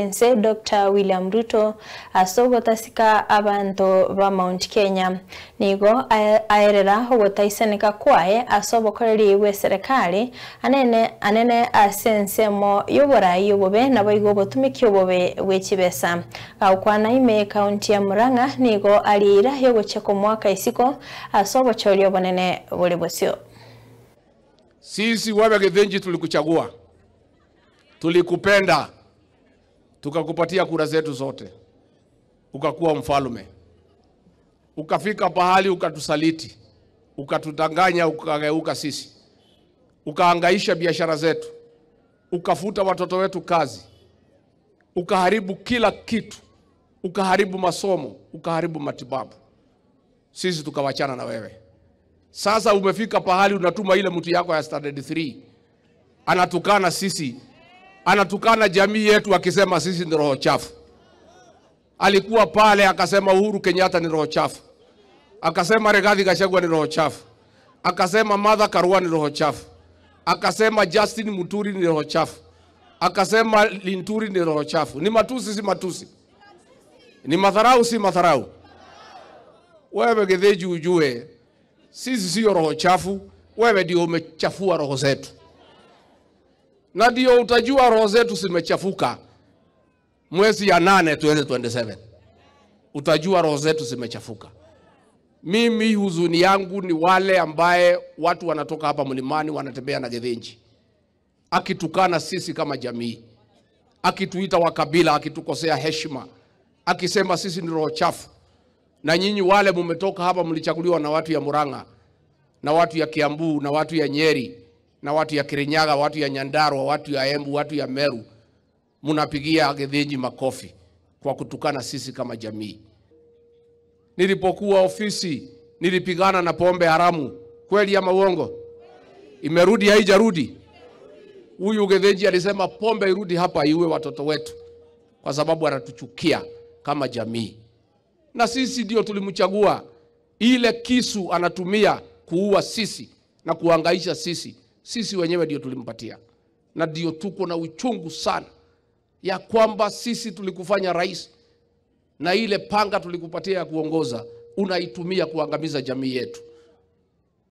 Nse Dr. William Ruto asogotasika abantu ba Mount Kenya nigo aerera ogotaisaneka kwaye asobokoreri we serikali anene anene asensemo yoborayi obobe nabo igo botumiki obobe wechibesa gakwana ime county ya Murang'a nigo alira yogocheko mwaka isiko asobochorio bonene buli bosio. Sisi wewe Githinji tulikuchagua, tulikupenda, tukakupatia kura zetu zote, ukakuwa mfalme. Ukafika pahali ukatusaliti, ukatudanganya, ukageuka sisi, ukahangaisha biashara zetu, ukafuta watoto wetu kazi, ukaharibu kila kitu, ukaharibu masomo, ukaharibu matibabu. Sisi tukawachana na wewe. Sasa umefika pahali unatuma ile mtu yako ya standard 3 anatukana sisi, anatukana jamii yetu akisema sisi ni roho chafu. Alikuwa pale akasema Uhuru Kenyatta ni roho chafu, akasema Rigathi Gachagua ni roho chafu, akasema Martha Karua ni roho chafu, akasema Justin Muturi ni roho chafu, akasema Linturi ni roho chafu. Ni matusi si matusi? Ni madharau si madharau? Wewe Githinji ujue sisi sio roho chafu, wewe ndio umechafua roho zetu. Na ndio utajua roho zetu zimechafuka mwezi ya 8 2027. Utajua roho zetu zimechafuka. Mimi huzuni yangu ni wale ambaye watu wanatoka hapa mlimani wanatembea na Githinji, akitukana sisi kama jamii, akituita wakabila, akitukosea heshima, akisema sisi ni roho chafu. Na nyinyi wale mumetoka hapa mlichaguliwa na watu ya Murang'a, na watu ya Kiambu, na watu ya Nyeri, na watu ya Kirinyaga, watu ya Nyandarua, watu ya Embu, watu ya Meru, munapigia Githinji makofi kwa kutukana sisi kama jamii. Nilipokuwa ofisi nilipigana na pombe haramu, kweli ama uongo? Imerudi haijarudi? Huyu Githinji alisema pombe irudi hapa iwe watoto wetu, kwa sababu anatuchukia kama jamii. Na sisi ndio tulimchagua. Ile kisu anatumia kuua sisi na kuhangaisha sisi, sisi wenyewe ndio tulimpatia. Na ndio tuko na uchungu sana ya kwamba sisi tulikufanya rais, na ile panga tulikupatia ya kuongoza unaitumia kuangamiza jamii yetu.